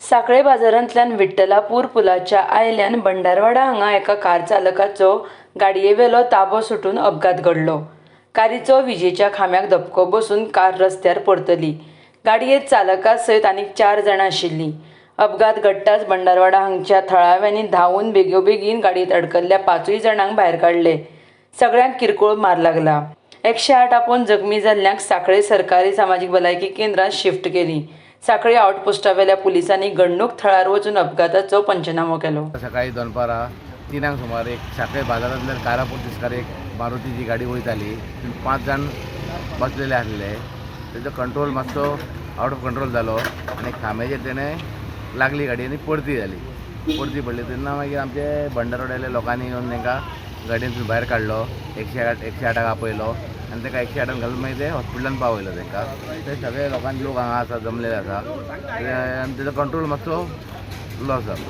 सांखळे बाजारांतल्यान विठ्ठलापूर पुलाच्या आयल्यान भंडारवाडा हांगा एका कार चालकाचो गाडयेवेलो ताबो सुटून अपघात घडलो. कारीचो विजेच्या खांब्याक धपको बसून कार रस्त्यार परतली. गाडयेंत चालका सयत आनीक 4 जाणां आशिल्लीं. अपघात घडटाच भंडारवाडा हांगच्या थळाव्यांनी धांवून बेगोबेगीन गाडयेंत अडकल्ल्या 5 जाणांक भायर काडले. सगळ्यांक किरकोळ मार लागला. 108 आपोवन जखमी जाल्ल्यांक सांखळे सरकारी समाजीक भलायकी केंद्रांत शिफ्ट केलीं. सांखळे आउटपोस्टावेल्या पुलिसांनी घडणूक थळार वचून अपघाताचो पंचनामो केलो. सकाळी दनपारां 3 सुमार एक सांखळे बाजारांतल्यान कारापूर दिसकार एक मारुतीची गाडी वयताली. तितून 5 जाण बसलेले आसले. तेजो कंट्रोल मातसो आवट ऑफ कंट्रोल जालो आनी खांब्याचेर तेणें लागली गाडी आनी परती जाली. परती पडली तेन्ना मागीर आमचे भंडारवाड्याले लोकांनी येवन तांकां गाडयेंतून भायर काडलो. 108 108 आपयलो आनी ताका 108 घालून मागीर ते हॉस्पिटलान पावयलो तांकां. ते सगळे लोकांनी लोक हांगा आसा, जमलेले आसा आनी तेजो कंट्रोल मातसो लॉस जालो.